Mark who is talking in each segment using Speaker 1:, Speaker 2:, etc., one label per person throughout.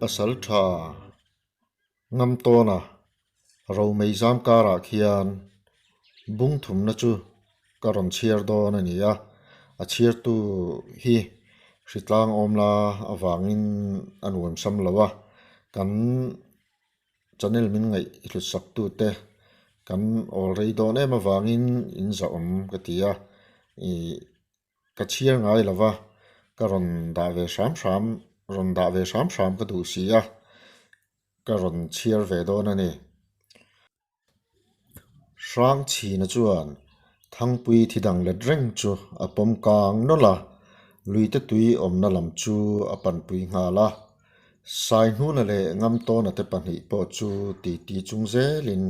Speaker 1: Pasaltha ngam tawna romei zam karah khian bung thumna chu ka rawn chhiar dawn a ni a, a chhiartu hi hritlang awmla avangin a nuam sam lo a, kan channel min ngaih hlut sak tute kan awl rei dawn em avangin in zahawm ka ti a, ih ka chhiar ngai lo va, ka rawn dah ve hram hram rawn dah ve hram hram ka duh si a, ka rawn chhiar ve dawn a ni. Hrangchhina chuan Thangpui thi dang let reng chu a pawm kang nawlh a, luite tui awmna lam chu a panpui nghal a. Saihnuna leh Ngamtawna te pahnih pawh chu titi chung zelin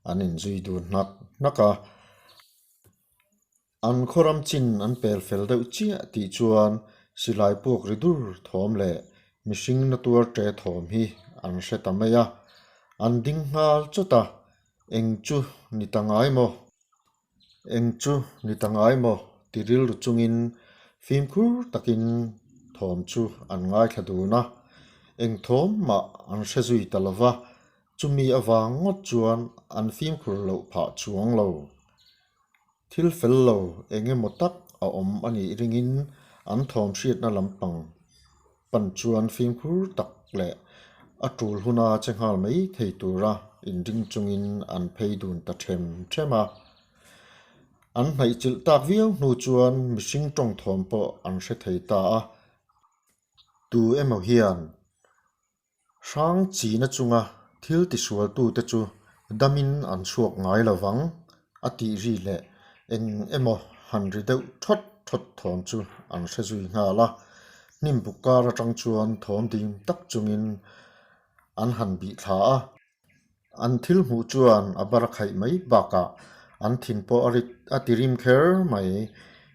Speaker 1: an inzui dun hnak hnak a. An khawram chin an pel fel deuh chiah tih chuan silai puak ri dur thawm leh mihring na tuar ṭe thawm hi an hre ta mai a, an ding nghal chawt a, eng chu ni ta ngai maw? Eng chu ni ta ngai maw? ti rilru chungin fimkhur takin thawm chu an ngaithla dun a, eng thawm mah an hre zui ta lo va, chumi avang ngawt chuan an fimkhur loh phah chuang lo. Thil fel lo eng emaw tak a awm a nih ringin an thawm hriatna lampang pan chuan fimkhur tak leh a tul huna che nghal mai thei tura inring chungin an phei dun ta them them a. An hnaihchilh tak viau hnu chuan mihring tawng thawm pawh an hre thei ta a. Tu emaw hian Hrang china chunga thil tisualtute chu damin an chhuak ngai lo vang, a tih ri leh eng emaw han ri deuh thawt thawt thawm chu an hre zui nghal a. Hnim buk kar atang chuan thawm ding tak chungin an han bih thla a. An thil hmuh chuan a bar khaih mai bakah an thin pawh a rit a ti rim kher mai.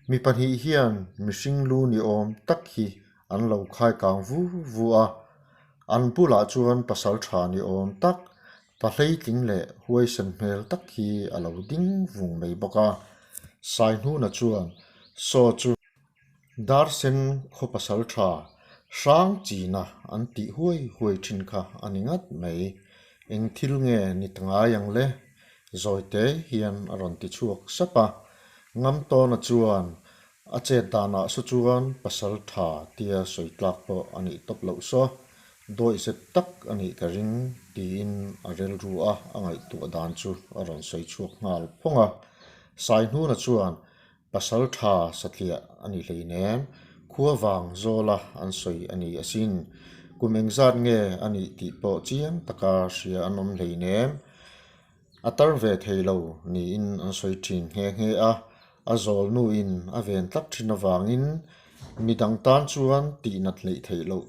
Speaker 1: Mi pahnih hian mihring lu ni awm tak hi an lo khai kang vu vu a, an bulah chuan pasal tha ni awm tak, pa hleitling leh huaisen hmel tak hi a lo ding vung mai bawk a. Saihnuna chuan saw chu Darsen khaw pasal tha hrang china an tih huai huai thin kha a ni ngat mai. Eng thil nge ni ta ngai ang le? Zawite hian a rawn ti chhuak sap a. Ngamtawna chuan a chet danah saw chuan pasal tha tia sawi tlak pawh a nih tawp loh saw. Dawihzet tak a nih ka ring tiin a rilru a a ngaihtuah dan chu a rawn sawi chhuak nghal phawng a. Saihnuna chuan Pasal tha satliah a ni hleinem, khua vang zawla an sawi a ni asin. Kum engzat nge a nih tih pawh chiang taka hria an awm hleinem. A tar ve thei lo niin an sawi thin nghe nghe a, a zawl nuin a ven tlat thin avangin midang tan chuan tihnat hleih theih loh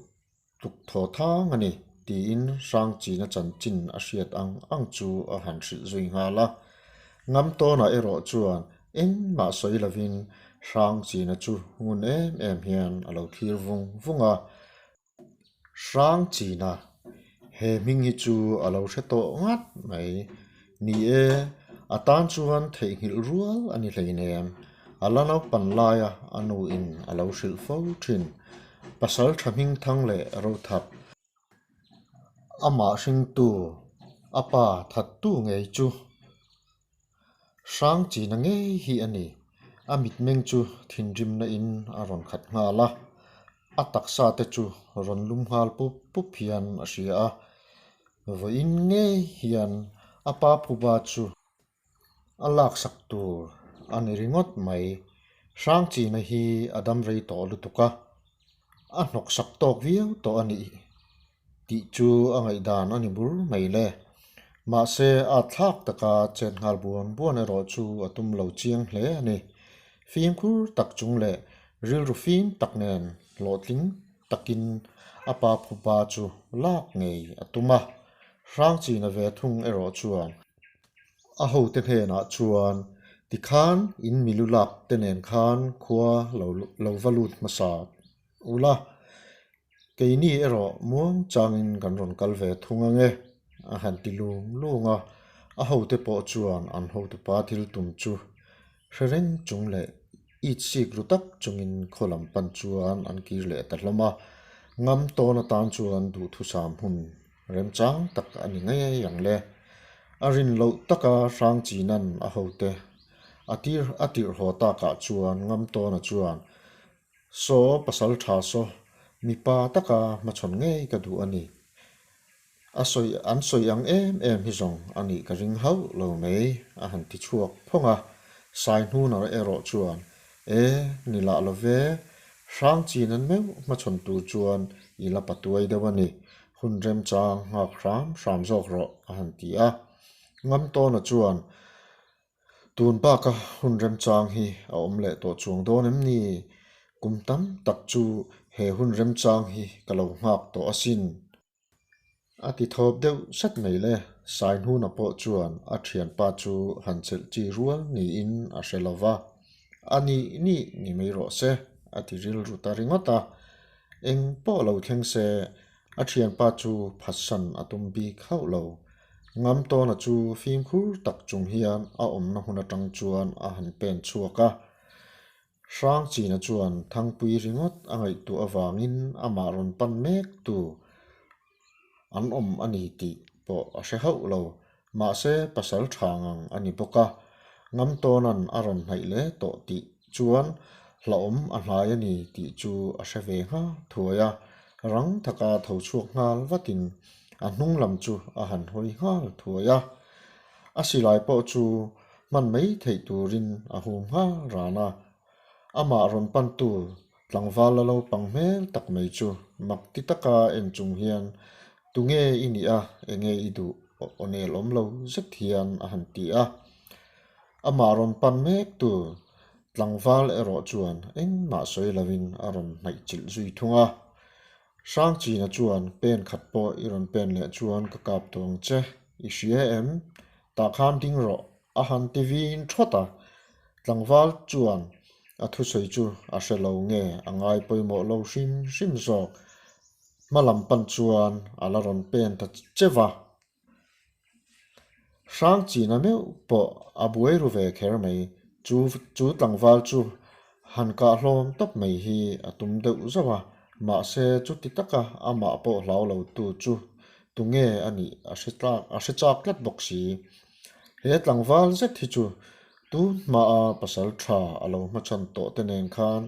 Speaker 1: tluk thaw thang a ni, tiin Hrangchina chanchin a hriat ang ang chu a han hrilh zui nghal a. Ngamtawnah erawh chuan engmah sawi lovin Hrangchina chu ngun em em hian a lo thlir vung vung a. Hrangchina, he hming hi chu a lo hre tawh ngat mai. Ni e, a tan chuan theihnghilh rual a ni hleinem. A la naupan laia a nuin a lo hrilh fo thin. Pasal tha hming thang leh rothap. Amah hringtu, a pa thattu ngei chu Hrangchina ngei hi a ni. A mitmeng chu thinrimna in a rawn khat nghal a, a taksa te chu rawn lum nghal pup pup hian a hria a. Vawiin ngei hian a pa phuba chu a laksak tur a ni ringawt mai. Hrangchina hi a dam rei tawh lutuk a, a hnawksak tawk viau tawh a nih tih chu a ngaihdan a ni bur mai le. Mahse, a thlak taka chet nghal buan buan erawh chu a tum lo chiang hle a ni. Fimkhur tak chung leh rilru fim tak nen hlawhtling takin a pa phuba chu lak ngei a tum a. Hrangchina ve thung erawh chuan a hote hnenah chuan tikhan in milu lak te nen khan khua lo va lut hmasa Ula, keini erawh muang changin kan rawn kal ve thung ange, a han ti lung lung a. A hote pawh chuan an hotupa thil tum chu hre reng chung leh it sik ru tak chungin khaw lam pan chuan an kir leh ta hlawm a. Ngam tawn atan chuan duhthusam hun remchang tak a ni ngei ang le. A rin loh taka Hrangchinan a hote a tir a tirh haw takah chuan Ngam tawna chuan, Saw pasal tha saw, mipa taka hmachhawn ngei ka duh a ni. A sawi an sawi ang em em hi zawng a nih ka ring hauh lo mai, a han ti chhuak phawng a. Saihnuna erawh chuan, E, ni lah lo ve, hrang chin an meuh hmachhawn tur chuan i la patuai deuh a ni, hun remchang nghak hram hram zawk rawh, a han ti a. Ngamtawna chuan, Tun baka hun remchang hi a awm leh tawh chuang dawn em ni? Kum tam tak chu he hun remchang hi ka lo nghak tawh asin. A ti thawp deuh sat mai le. Sainhuna pawh chuan a thianpa chu han chelh chi rual niin a hre lo va. A nih nih ni mai rawh se, a ti rilru ta ringawt a. Eng pawh lo thleng se, a thianpa chu phatsan a tum bik hauh lo. Ngamtawna chu fimkhur tak chung hian a awmna hun atang chuan a han pen chhuak a. Hrangchina chuan Thangpui ringawt a ngaihtuah avangin amah rawn pan mek tu an awm a ni tih pawh a hre hauh lo. Mahse, pasal tha ngang a ni bawk a, Ngamtawna'n a rawn hnaih hle tawh tih chuan hlauhawm a hnai a ni tih chu a hre ve nghal thuai a. Rang taka tho chhuak nghal vatin a hnung lam chu a han hawi nghal thuai a. A silai pawh chu hman mai theih turin a hum nghal ran a. Amah rawn pantu tlangval la lo pang hmel tak mai chu mak ti taka en chung hian, Tunge i nih a, enge i duh aw nel awm lo zet hian a han ti a. Amah rawn pan mektu tlangval erawh chuan engmah sawi lovin a rawn hnaih chilh zui thung a. Hrangchina chuan pen khat pawh i rawn pen leh chuan ka kap tawh ang che, i hria em? Tah khan ding rawh, a han ti vin thawt a. Tlangval chuan a thusawi chu a hre lo nge a ngai pawimawh lo hrim hrim zawk. Hma lam pan chuan a la rawn pen ta che va. Hrangchina meuh pawh a buai ru ve kher mai. Chu chu tlangval chu han kah hlawm tawp mai hi a tum deuh zauh a, mahse chuti taka amah pawh hlau lo tu chu tunge a nih a hre tlak a hre chak tlat bawk si. He tlangval zet hi chu tun hmaa pasal tha a lo hmachhan tawh te nen khan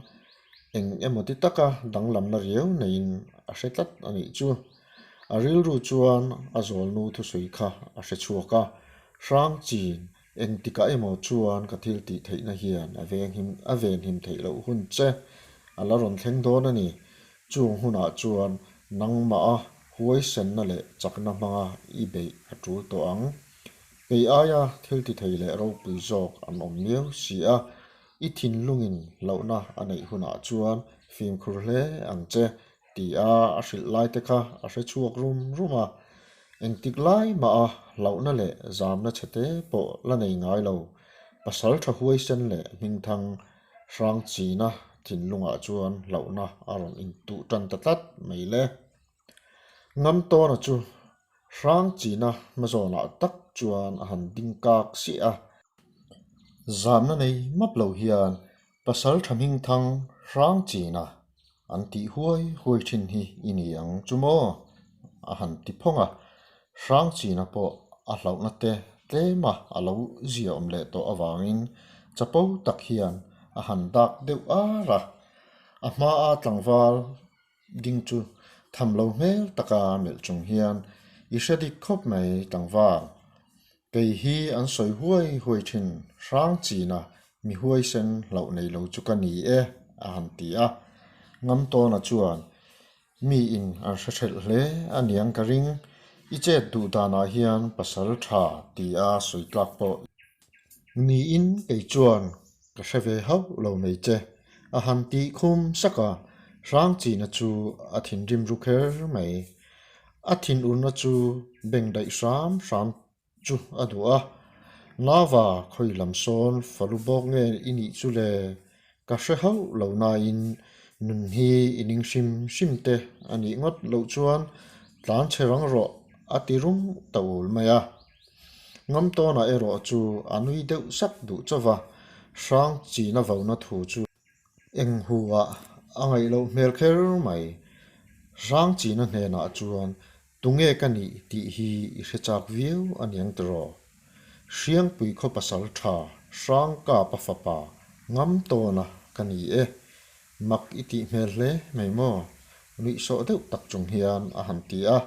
Speaker 1: eng emaw ti taka danglamna riau neiin a hre tlat a nih chu. A rilru chuan a zawlnu thusawi kha a hre chhuak a, hrang chin engtikah emaw chuan ka thil tih theihna hian a venghim a venhim theih loh hun che a la rawn thleng dawn a ni. Chung hunah chuan nangmah a huaisenna leh chakna hmanga i beih a tul tawh ang. Kei aia thil ti thei leh ropui zawk an awm miau si a, i thinlungin hlauhna a neih hunah chuan fimkhur hle ang che. Ti a a hrilh lai te kha a hre chhuak rum rum a, engtik lai mah a hlauhna leh zamna chhe te pawh la nei ngai lo. Pasal tha huaisen leh hmingthang hrang china thinlungah chuan hlauhna a rawn intuh tan ta tlat mai le. Ngamtawna chu hrang china hmazawnah tak chuan a han ding kak siah a. Zamna nei map lo hian pasal tha hmingthang hrang china An tih huai huai thin hi i ni ang chu maw? A han ti phawng a, Hrangchina pawh a hlauhna te tlema a lo ziaawm leh tawh avangin chapo tak hian a han dak deuh ar a. A hmaa tlangval ding chu tham lo hmel taka melh chung hian, I hre dik khawp mai tlangval. Kei hi an sawi huai huai thin, Hrangchina mi huaisen hlauh nei lo chu ka ni e, a han ti a. Ngamtawna chuan, Mi in an hre hrelh hle a niang ka ring, i chet duh danah hian pasal tha ti a sawi tlak pawh niin kei chuan ka hre ve hauh lo mai che, a han tih khum sak a, Hrangchina chu a thinrim ru kher mai. A thinurna chu beng daih hram hram chu a duh a, Nava khawi lam sawn falu bawk nge i nih chu le? Ka hre hauh lo nain nun hi i ning hrim hrim te a nih ngawt loh chuan tlan chhe rang rawh a ti rum ta ul mai a. Ngamtawnah erawh chu a nui deuh sak duh chauh va, hrang china vona thu chu Eng hu ah a ngaih loh hmel kher mai. Hrangchina hnenah chuan tunge ka nih tih hi i hre chak viau a niang tiraw? Hriangpui khaw pasal tha Hrangkapa fapa ngam tawna ka ni e. Mak i tih hmel hle mai maw? Nuihsawh deuh tak chung hian a han ti a.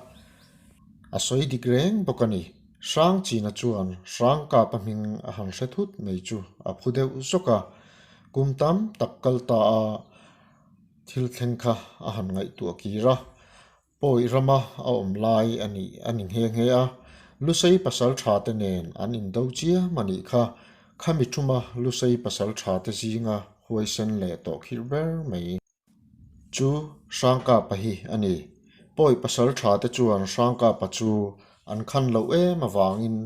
Speaker 1: A sawi dik reng bawk a ni. Hrangchina chuan Hrangkapa hming a han hre thut mai chu a phu deuh zawk a. Kum tam tak kal ta a thil thleng kha a han ngaihtuah kir a. Pawi rama a awm lai a nih a ni nghe nghe a. Lusei pasal tha te nen an indo chiam a nih kha. Khami thuma Lusei pasal tha te zinga huaisen leh tawh khirh ber mai. Chu Hrangkapa hi a ni. Pawi pasal tha te chuan Hrangkapa chu an khan loh em avangin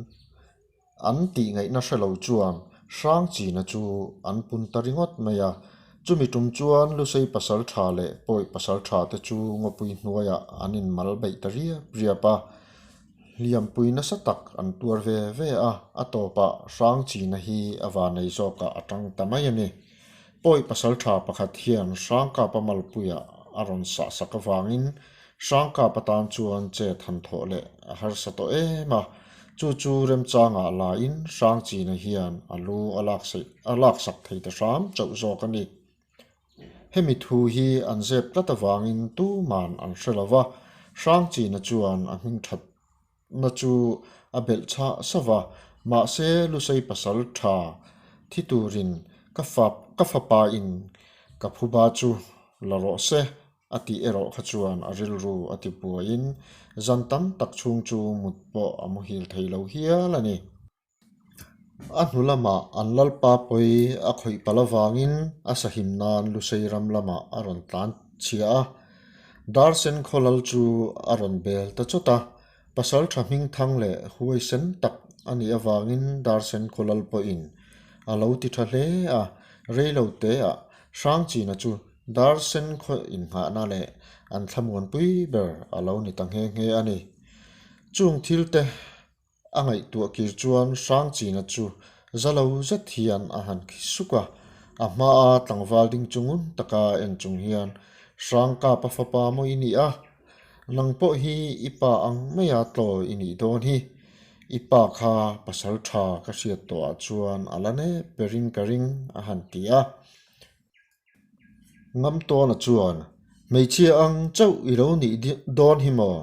Speaker 1: an tih ngaihna hre lo chuan Hrangchina chu an pun ta ringawt mai a. Chumi tum chuan Lusei pasal tha leh Pawi pasal tha te chu ngawpui hnuaiah an inmal beih ta riap riap a. Hliampui nasa tak an tuar ve ve a, a tawpah Hrangchina hi a vanei zawkah a tang ta mai a ni. Pawi pasal tha pakhat hian Hrangkapa malpuiah a rawn sah sak avangin Hrangkapa tan chuan chet han thawh leh a harsa tawh em a, chu chu remchangah lain Hrangchina hian a lu a laksak thei ta hram chauh zawk a ni. Hemi thu hi an zep tlat avangin tuman an hre lo va, Hrangchina chuan a hming that na chu a belh chhah sauh a, mahse Lusei pasal tha thi turin ka fa ka fapa in ka phuba chu la rawh se a tih erawh kha chuan a rilru a ti buaiin zan tam tak chhung chu mut pawh a muhil thei lo hial a ni. A hnu lamah an lalpa pawi a khawih palh avangin a sahim nan Lusei ram lamah a rawn tlan chhia a. Darsen khawlal chu a rawn bel ta chawt a, pasal tha hming thang leh huaisen tak a nih avangin Darsen khawlal pawhin a lo ti tha hle a, reilo teah Hrangchina chu Darsen khaw inngahna leh an thlamuanpui ber a lo ni ta nghe nghe a ni. Chung thil te A ngaihtuah kir chuan Hrangchina chu za lo zet hian a han khi suk a, a hmaa tlangval ding chu ngun taka en chung hian, Hrangkapa fapa maw i nih a? Nang pawh hi i pa ang maia tlawi i nih dawn hi. I pa kha pasal tha ka hriat tawhah chuan a la nep berin ka ring, a han ti a. Ngamtawna chuan, Hmeichhia ang chauh i lo nih dawn hi maw?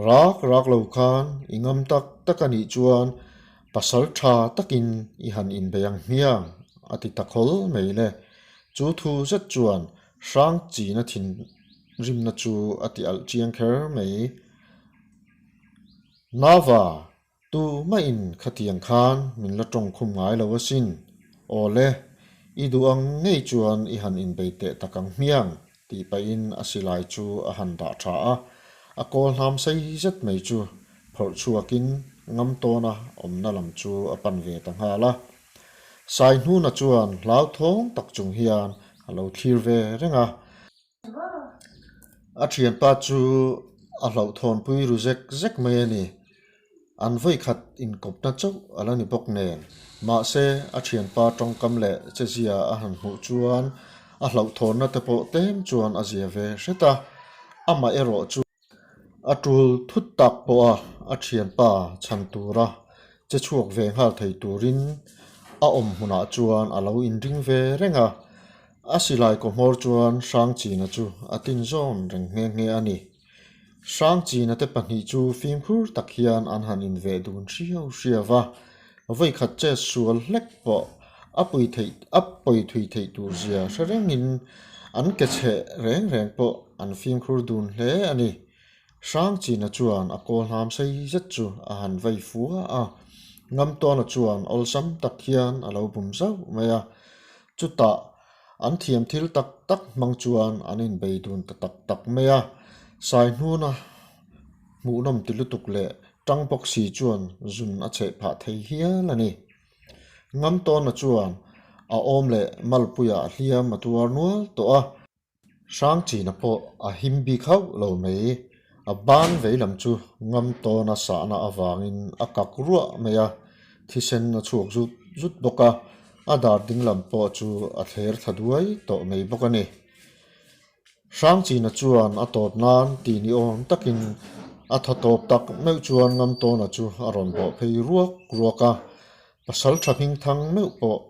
Speaker 1: Rak rak lo khan i ngam tak tak a nih chuan pasal tha takin i han inbei ang hmiang, a ti ta khawl mai le. Chu thu zet chuan hrang china thinrimna chu a ti alh chiang kher mai. Nava! Tu mahin khatiang khan min la tawng khum ngai lo asin. Aw le, i duh ang ngei chuan i han inbei teh tak ang hmiang, tih pahin a silai chu a han dah tha a. A kawl hnam sei zet mai chu phawrh chhuakin ngam tawna awmna lam chu a pan ve ta nghal a. Saihnuna chuan hlauthawng tak chung hian a lo thlir ve reng a. A thianpa chu a hlauhthawnpui ru zek zek mai a ni. An vawikhat inkawpna chauh a la ni bawk nen. Mahse, a thianpa tawngkam leh chezia a han hmuh chuan a hlauhthawnna te pawh tlem chuan a zia ve hret a. Amah erawh chu a tul thut tak pawha a thianpa chhan tura che chhuak ve nghal thei turin a awm hmunah chuan a lo inring ve reng a. A silai kaw hmawr chuan Hrangchina chu a tin zawn reng nghe nghe a ni. Hrangchina te pahnih chu fimkhur tak hian an han inveh dun hriau hriau va, vawikhat che sual hlek pawh a pui theih a pawi thui theih tur zia hre rengin an ke chheh reng reng pawh an fimkhur dun hle a ni. Hrangchina chuan a kawl hnam sei zet chu a han vei fua a, Ngamtawna chuan awlsam tak hian a lo bum zauh mai a. Chutah an thiam thil tak tak hmang chuan an inbei dun ta tak tak mai a, Saihnuna hmuhnawm ti lutuk leh tang bawk si chuan zun a chheh phah thei hial a ni. Ngamtawna chuan a awm leh malpuiah hliam a tuar nual tawh a. Hrangchina pawh a him bik hauh lo mai. A ban vei lam chu ngam tawna sahna avangin a kak ruah mai a, thisen a chhuak zut zut bawk a, a dar ding lam pawh chu a thler thla duai tawh mai bawk a ni. Hrangchina chuan a tawp nan ti ni awm takin a thaw tawp tak meuh chuan Ngamtawna chu a rawn bawh phei ruak ruak a. Pasal tha hmingthang meuh pawh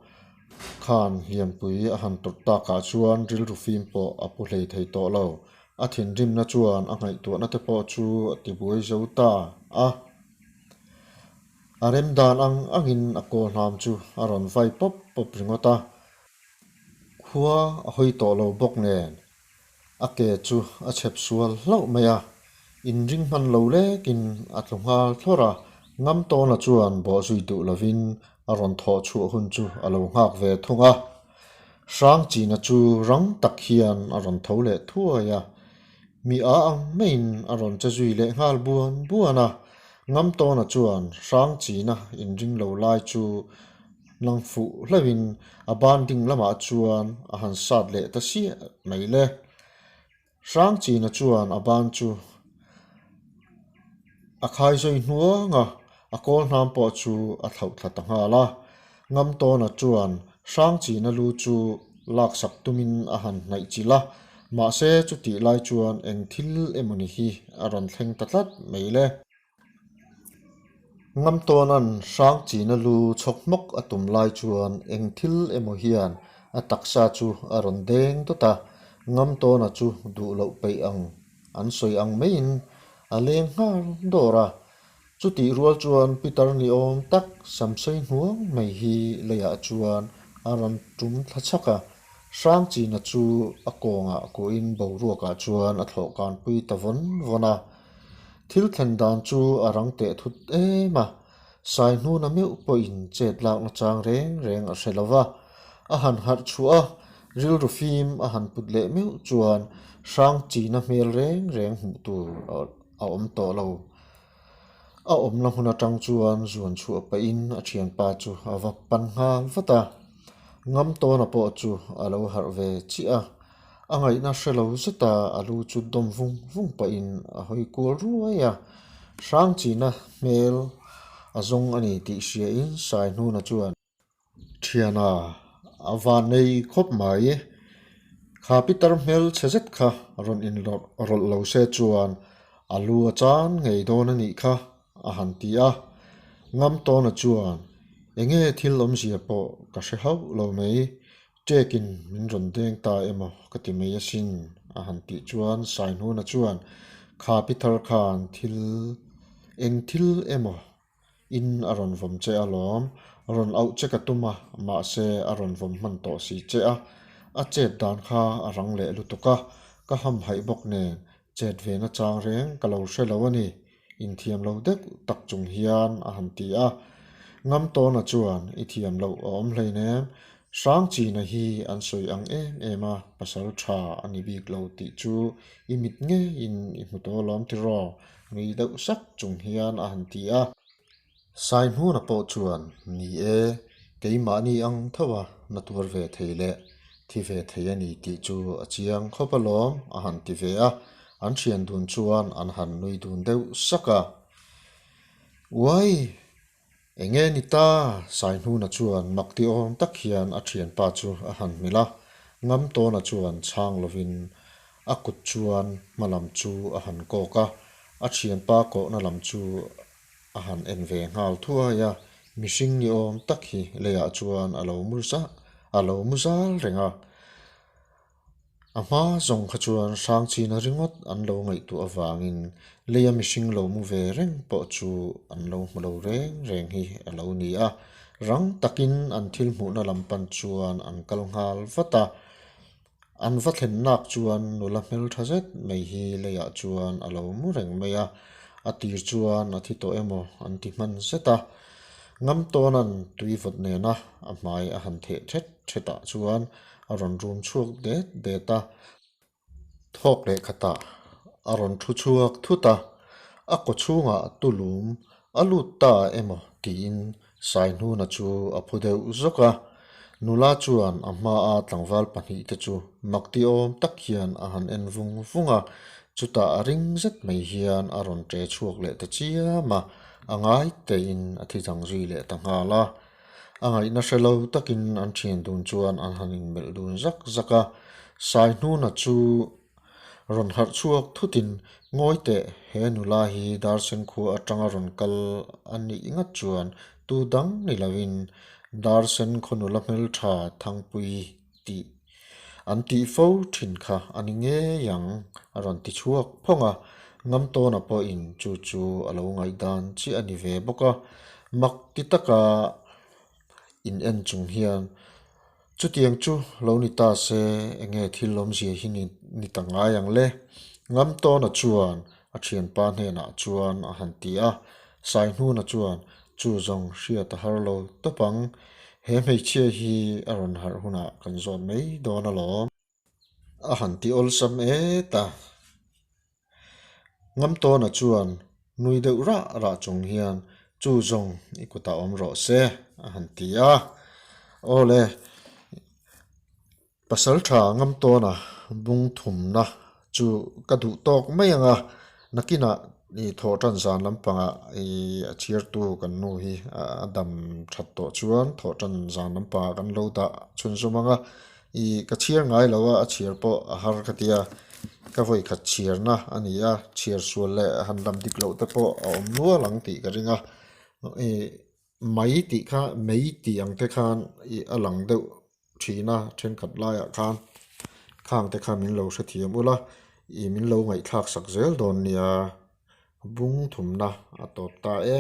Speaker 1: khan hliampui a han tawrh takah chuan rilru fim pawh a pu hlei thei tawh lo. A thinrimna chuan a ngaihtuahna te pawh chu a tibuai zo ta a. A rem dan ang angin a kaw hnam chu a rawn vai pawp pawp ringawt a. Khua a hawi tawh lo bawk nen a ke chu a chhep sual hlauh mai a, inring hman lo lekin a tlu nghal thlawr a, Ngamtawna chuan bawhzui duh lovin a rawn thawh chhuah hun chu a lo nghak ve thung a. Hrangchina chu rang tak hian a rawn tho leh thuai a, mi a ang maiin a rawn che zui leh nghal buan buan a, Ngamtawna chuan Hrangchina inring lo lai chu Nang fuh hlauhin a ban ding lamah chuan a han sat leh ta siah mai le. Hrangchina chuan a ban chu a khai zawi hnuang a, a kawl hnam pawh chu a thlauh thla ta nghal a. Ngamtawna chuan Hrangchina lu chu laksak tumin a han hnaih chilh a, mahse chutih lai chuan eng thil emawni hi a rawn thleng ta tlat mai le. Ngamtawna'n Hrangchina lu chhawk hmawk a tum lai chuan eng thil emaw hian a taksa chu a rawn deng dawt a, Ngamtawna chu duh loh peih ang an sawi ang maiin a leng nghal dawr a. Chutih rual chuan Peter ni awm tak Samsei hnuang mai hi leiah chuan a rawn tum thla chhak a, Hrangchina chu a kawngah kuahin boruakah chuan a thlawhkanpui ta vawn vawn a. Thil thlen dan chu a rang teh thut em a, Saihnuna meuh pawhin chet lakna chang reng reng a hre lo va. A han harh chhuah a, rilru fim a han put leh meuh chuan Hrangchina hmel reng reng hmuh tur a awm tawh lo. A awmna hmun atang chuan zuan chhuah pahin a thianpa chu a va pan nghal vat a, Ngamtawna pawh chu a lo harh ve chiah a. A ngaihna hre lo zet a, a lu chu dawm vung vung pahin a hawi kual ruai a. Hrangchina hmel a zawng a ni tih hriain Saihnuna chuan, Thiana, a van nei khawp mai. Kha Peter hmel chhe zet kha rawn inrawlh lo se chuan a lu a chan ngei dawn a nih kha, a han ti a. Ngamtawna chuan, Enge thil awmzia pawh ka hre hauh lo mai. Ṭekin min rawn deng ta emaw ka ti mai asin, a han tih chuan Saihnuna chuan kha Peter khan thil eng thil emaw in a rawn vawm che alawm, rawn auh che ka tum a, mahse a rawn vawm hman tawh si che a, a chet dan kha a rang leh lutuk a, ka hamhaih bawk nen chet ve na chang reng ka lo hre lo a ni. Inthiam lo deuh tak chung hian a han ti a. Ngamtawna chuan, I thiam loh a awm hleinem, Hrangchina hi an sawi ang em em a, pasal tha a ni bik lo tih chu i mit ngeiin i hmu tawh alawm tiraw? Nui deuh sak chung hian a han ti a. Saihmuna pawh chuan, Ni e, keimahni ang tho a, na tuar ve thei leh thi ve thei a ni tih chu a chiang khawp alawm, a han ti ve a. An thian dun chuan an han nui dun deuh sak a. Uai! Enge ni ta? Saihnuna chuan mak ti awm tak hian a thianpa chu a han hmilh a. Ngamtawna chuan chhang lovin a kut chuan hma lam chu a han kawk a, a thianpa kawhna lam chu A han en ve nghal thuai a, mihring ni awm tak hi leiah chuan a lo mu zah a lo mu zal reng a. A hma zawng kha chuan Hrangchina ringawt an lo ngaihtuah avangin leia mihring lo mu ve reng pawh chu an lo hmu lo reng reng hi a lo ni a. Rang takin an thil hmuhna lam pan chuan an kal nghal vat a. An va thlen nak chuan nula hmeltha zet mai hi leiah chuan a lo mu reng mai a, a tir chuan a thi tawh emaw an ti hman zet a. Ngamtawna'n tui vawt nena a hmai a han theh thet thet ah chuan a rawn rum chhuak det det a. Thawk leh khatah a rawn thu chhuak thut a, a kaw chhungah tulum a lut ta emaw tiin Saihnuna chu a phu deuh zawk a, nula chuan a hmaa tlangval pahnihte chu makti awm tak hian a han en vung vung a, chutah a ring zet mai hian a rawn ṭe chhuak leh ta chiam a, a ngai tein a thi dang zui leh ta nghal a. A ngaihna hre lo takin an ṭhian dun chuan an han inmelh dun zak zak a, Saihnuna chu. Rawn harh chhuak thutin ngawi teh he nula hi Darsen khua atanga rawn kal a nih ngat chuan tu dang ni loin Darsen khaw nula hmeltha Thangpui tih an tih fo thin kha a ni ngei ang a rawn ti chhuak phawng a, Ngamtawna pawhin chu chu a lo ngaihdan chiah a ni ve bawk a, mak ti taka in en chung hian chutiang chu lo ni ta se enge thil awmzia hi ni ta ngai ang le? Ngamtawna chuan a thianpa hnenah chuan a han ti a, Saihnuna chuan chu zawng hriat a har lo tawp ang, he hmeichhia hi a rawn harh hunah kan zawt mai dawn alawm. A han ti awlsam et a. Ngamtawna chuan nui deuh rah rah chung hian chu zawng i kutah awm rawh se a han ti a. Aw le, pasal tha Ngamtawna bung thumna chu ka duh tawk mai ang a, nakinah i thawh tan zan lampangah i a chhiartu kan nu hi a dam that tawh chuan thawh tan zan lampangah kan lo dah chhunzawm ang a. Ih ka chhiar ngai lo a, a chhiar pawh a har ka tia, ka vawi khat chhiarna a ni a, chhiar sual leh han lam dik loh te pawh a awm nual ang tih ka ring a, ih mai tih kha mei tih ang te khan ih a lang deuh thin a thenkhat laiah khan khang te kha min lo hrethiam ula, ih min lo ngaihthlak sak zel dawn nia, bung thumna a tawp ta e.